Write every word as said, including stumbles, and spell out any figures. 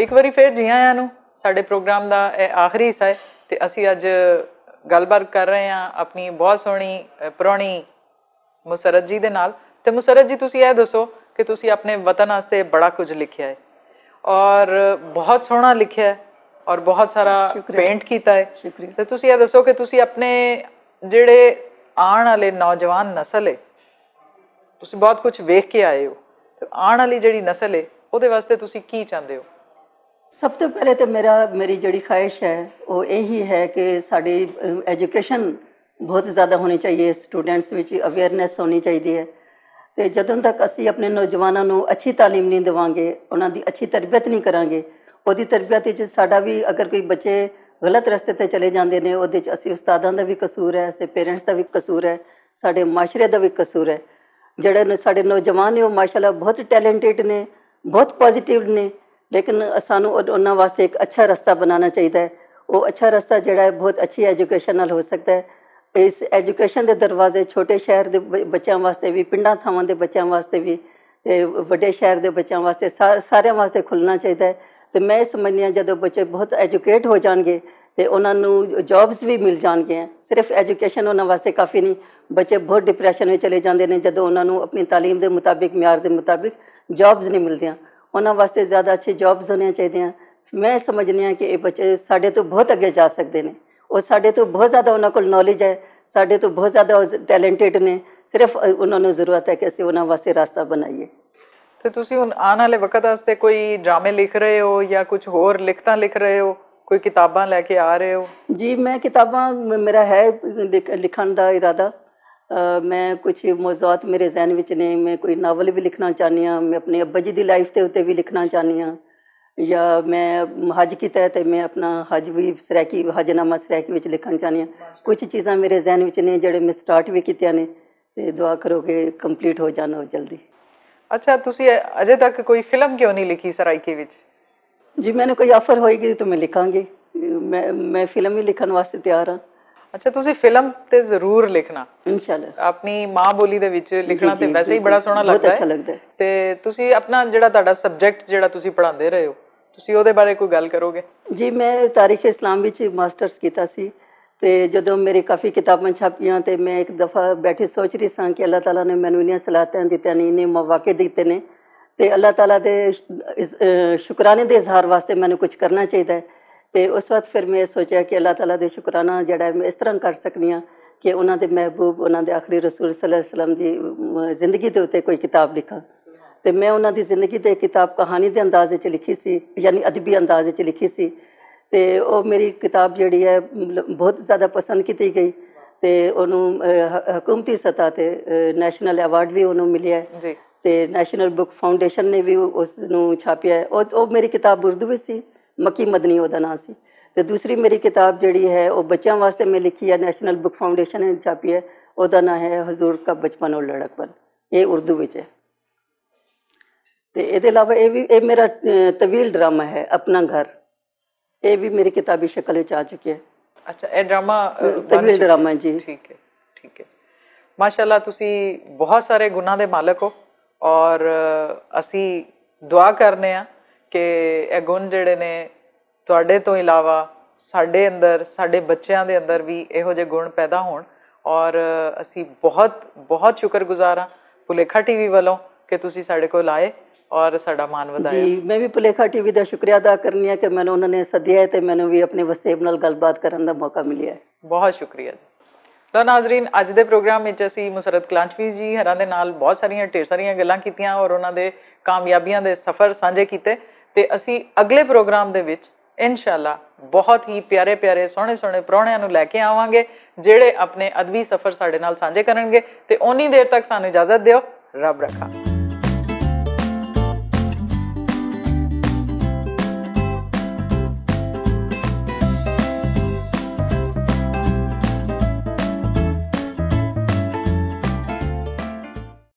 اک واری فیر جی آیاں نوں۔ ساڈے پروگرام دا ایہہ آخری حصہ ہے، تے اسی اج گل بات کر رہے آں اپنی بہت سوہنی پرانی مسرت جی دے نال۔ تے مسرت جی، تسی ایہہ دسو کہ تسی اپنے وطن واسطے بڑا کچھ لکھیا ہے، اور بہت سوہنا لکھیا ہے، اور بہت سارا پینٹ کیتا ہے۔ تے تسی ایہہ دسو کہ تسی اپنے جیہڑے آن والے نوجوان نسل ہے، تسی بہت کچھ ویکھ کے آئے ہو، تے آن والی جیہڑی نسل ہے، اوہدے واسطے تسی کی چاہندے ہو؟ سب توں پہلے تے میری جیہڑی خواہش ہے، او ایہی ہے کہ ساڈی ایجوکیشن بہت زیادہ ہونی چاہیے، سٹوڈنٹس وچ اویئرنس ہونی چاہیے۔ تے جدوں تک اسی اپنے نوجواناں نوں اچھی تعلیم نہیں دیواں گے، انہاں دی اچھی تربیت نہیں کراں گے، اوہدی تربیت وچ ساڈا وی، اگر کوئی بچے غلط رستے تے چلے جاندے نے، اوہدے وچ اسی استاداں دا وی قصور ہے، اسی پیرنٹس دا وی قصور ہے، ساڈے معاشرے دا وی قصور ہے۔ جیہڑے ساڈے نوجوان نے، او ماشاءاللہ بہت ٹیلنٹڈ نے، بہت پازیٹیو نے، لیکن سانوں انہاں واسطے اک اچھا رستہ بنانا چاہیدا ہے۔ او اچھا رستہ جیہڑا ہے، بہت اچھی ایجوکیشن نال ہو سکدا ہے۔ اس ایجوکیشن دے دروازے چھوٹے شہر دے بچیاں واسطے وی، پنڈاں تھاواں دے بچیاں واسطے وی، تے وڈے شہر دے بچیاں واسطے، ساریاں واسطے کھلنا چاہیدا ہے۔ تے میں سمجھنی آں، جدوں بچے بہت ایجوکیٹ ہو جان گے، تے انہاں نوں جابز وی مل جان گے۔ صرف ایجوکیشن انہاں واسطے کافی نہیں۔ بچے بہت ڈپریشن وچ چلے جاندے نے، جدوں انہاں نوں اپنی تعلیم دے مطابق، معیار دے مطابق جابز نہیں ملدیاں۔ انہاں واسطے زیادہ اچھے جابز ہونے چاہیدے ہیں۔ میں سمجھنی ہاں کہ ایہہ بچے ساڈے توں بہت اگے جا سکدے نے، اور ساڈے توں بہت زیادہ انہاں کول نالج ہے، ساڈے توں بہت زیادہ ٹیلنٹڈ نے۔ صرف انہاں نوں ضرورت ہے کہ اسی انہاں واسطے راستہ بنائیے۔ تے تسی ہن آن والے وقت واسطے کوئی ڈرامے لکھ رہے ہو یا کچھ ہور لکھتاں لکھ رہے ہو، کوئی کتاباں لے کے آ رہے ہو؟ جی، میں کتاباں، میرا ہے لکھن دا ارادہ۔ میں کچھ موضوعات میرے ذہن وچ نے، میں کوئی ناول وی لکھنا چاہنی ہاں، میں اپنے ابا جی دی لائف دے اتے وی لکھنا چاہنی ہاں، یا میں حج کیتا ہے تے میں اپنا حج وی سرائیکی، حج نامہ سرائیکی وچ لکھنا چاہنی ہاں۔ کچھ چیزاں میرے ذہن وچ نے جیہڑے میں سٹارٹ وی کیتیاں نے، تے دعا کرو کہ کمپلیٹ ہو جانا ہو جلدی۔ اچھا، تسی اجے تک کوئی فلم کیوں نہیں لکھی سرائیکی وچ؟ جی، میں نے کوئی آفر ہوئے گی تو میں لکھاں گی۔ میں فلم ہی لکھن واسطے تیار ہاں۔ اچھا، تسی فلم تے ضرور لکھنا۔ انشاءاللہ۔ اپنی ماں بولی دے وچ لکھنا تے ویسے ہی بڑا سوہنا لگدا ہے۔ تے تسی اپنا جیہڑا تہاڈا سبجیکٹ جیہڑا تسی پڑھاندے رہے ہو، تسی اوہدے بارے کوئی گل کرو گے؟ جی، میں تاریخ اسلام وچ ماسٹرز کیتا سی، تے جدوں میری کافی کتاباں چھاپیاں تے میں اک دفعہ بیٹھی سوچ رہی ساں کہ اللہ تعالیٰ نے مینوں انیاں صلاحیتاں دتیاں نے، انیاں مواقع دتے نے، تے اللہ تعالیٰ دے شکرانے دے اظہار واسطے مینوں کچھ کرنا چاہیدا ہے۔ تے اس وقت فیر میں سوچیا کہ اللہ تعالیٰ دے شکرانہ جیہڑا ہے میں اس طرح کر سکنی ہاں کہ انہاں دے محبوب، انہاں دے آخری رسول صلی اللہ علیہ وسلم دی زندگی دے اتے کوئی کتاب لکھاں۔ تے میں انہاں دی زندگی تے کتاب کہانی دے انداز وچ لکھی سی، یعنی ادبی انداز وچ لکھی سی۔ تے او میری کتاب جیہڑی ہے، بہت زیادہ پسند کیتی گئی۔ تے انہوں حکومتی سطح تے نیشنل ایوارڈ وی انہوں ملیا ہے۔ تے نیشنل بک فاؤنڈیشن نے وی اس نوں چھاپیا ہے۔ او میری کتاب اردو وچ سی، مکی مدنی اوہدا ناں سی۔ تے دوسری میری کتاب جیہڑی ہے او بچیاں واسطے میں لکھی ہے، نیشنل بک فاؤنڈیشن نے چھاپی ہے۔ اوہدا ناں ہے حضور کا بچپن اور لڑکپن۔ ایہہ اردو وچ ہے۔ تے ایہدے علاوہ ایہہ میرا طویل ڈرامہ ہے اپنا گھر۔ ایہہ وی میری کتابی شکل وچ آ چکی ہے۔ اچھا، ایہہ ڈرامہ طویل ڈرامہ ہے جی۔ ٹھیک ہے، ٹھیک ہے۔ ماشاءاللہ، تسی بہت سارے گناں دے مالک ہو، اور اسی دعا کرنے آں کہ ایہہ گن جیہڑے نے تہاڈے توں علاوہ ساڈے اندر، ساڈے بچیاں دے اندر وی ایہو جے گن پیدا ہون۔ اور اسی بہت بہت شکر گزار آں پلیکھا ٹی وی ولوں کہ تسی ساڈے کول آئے اور ساڈا مان ودایا۔ جی، میں وی پلیکھا ٹی وی دا شکریہ ادا کرنی آں کہ مینوں انہاں نے سدیا ہے تے مینوں وی اپنے وسیب نال گل بات کرن دا موقع ملیا ہے۔ بہت شکریہ جی۔ لو ناظرین، اج دے پروگرام وچ اسی مسرت کلانچوی جی ہراں دے نال بہت ساریاں ڈھیر ساریاں گلاں کیتیاں اور انہاں دے کامیابیاں دے سفر سانجھے کیتے۔ تے اسی اگلے پروگرام دے وچ انشاءاللہ بہت ہی پیارے پیارے سوہنے سوہنے پروہنیاں نوں لے کے آواں گے، جیہڑے اپنے ادبی سفر ساڈے نال سانجھے کرن گے۔ تے اونی دیر تک سانوں اجازت دیو۔ رب رکھا۔